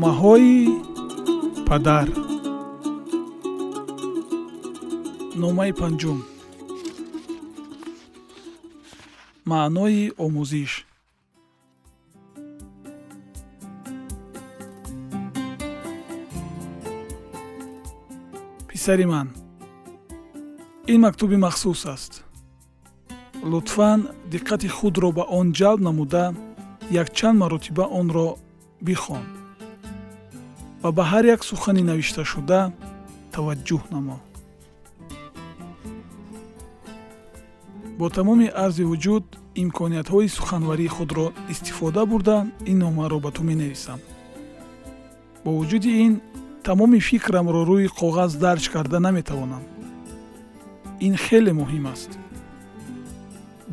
Номаҳои падар. Номаи панҷум. Маънои омӯзиш. Писари ман, ин мактуби махсус аст. Лутфан диққати худро ба он ҷалб намуда, якчанд маротиба онро бихон ва ба ҳар як сухани навишташуда таваҷҷӯҳ намо. Бо тамоми арзи вуҷуд имкониятҳои суханварии худро истифода бурда, ин номаро ба ту менависам. Бо вуҷуди ин, тамоми фикрамро рӯи коғаз дарҷ карда наметавонам. Ин хеле муҳим аст.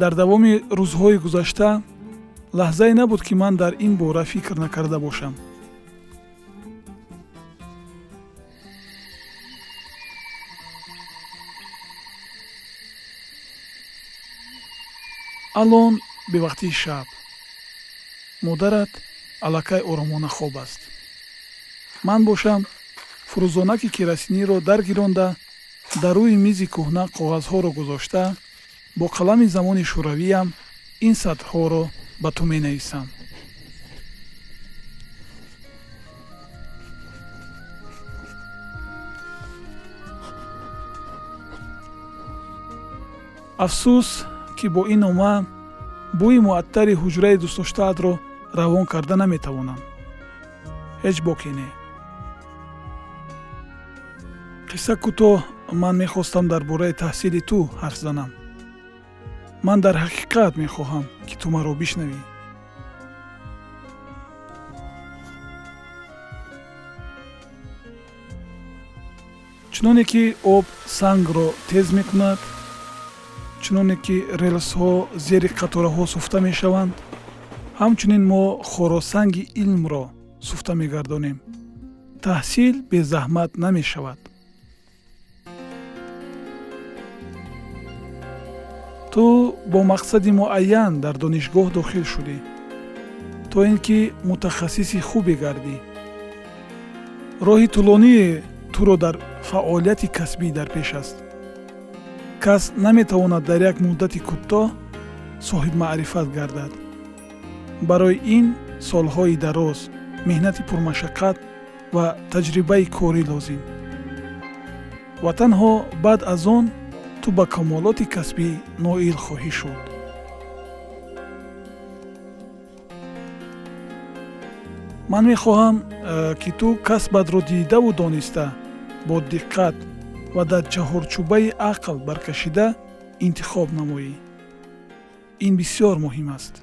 Дар давоми рӯзҳои гузашта лаҳзае набуд, ки ман дар ин бора фикр накарда бошам. Алон бевақтии шаб. Модарат аллакай оромона хоб аст. Ман бошам, фурӯзонаки керосиниро даргиронда, дар рӯи мизи кӯҳна коғазҳоро гузошта, бо қалами замони шӯравиям ин сатрҳоро ба ту менависам. Афсӯс, ки бо ин нома бӯи муаттари ҳуҷраи дӯстдоштаатро равон карда наметавонам. Ҳеҷ боке не. Қисса кӯтоҳ, ман мехостам дар бораи таҳсили ту ҳарф занам. Ман дар ҳақиқат мехоҳам, ки ту маро бишнавӣ. Чуноне ки об сангро тез мекунад, чуноне ки релсҳо зери қатораҳо суфта мешаванд, ҳамчунин мо хоросанги илмро суфта мегардонем. Таҳсил безаҳмат намешавад. Ту бо мақсади муайян дар донишгоҳ дохил шудӣ, то ин ки мутахассиси хубе гардӣ. Роҳи тӯлоние туро дар фаъолияти касбӣ дар пеш аст. Кас наметавонад дар як муддати кӯтоҳ соҳибмаърифат гардад. Барои ин солҳои дароз, меҳнати пурмашаққат ва таҷрибаи корӣ лозим. Ва танҳо баъд аз он ту ба камолоти касбӣ ноил хоҳӣ шуд. Ман мехоҳам, ки ту касбатро дидаву дониста, бо диққат ва дар чаҳорчӯбаи ақл баркашида интихоб намоӣ. Ин бисёр муҳим аст.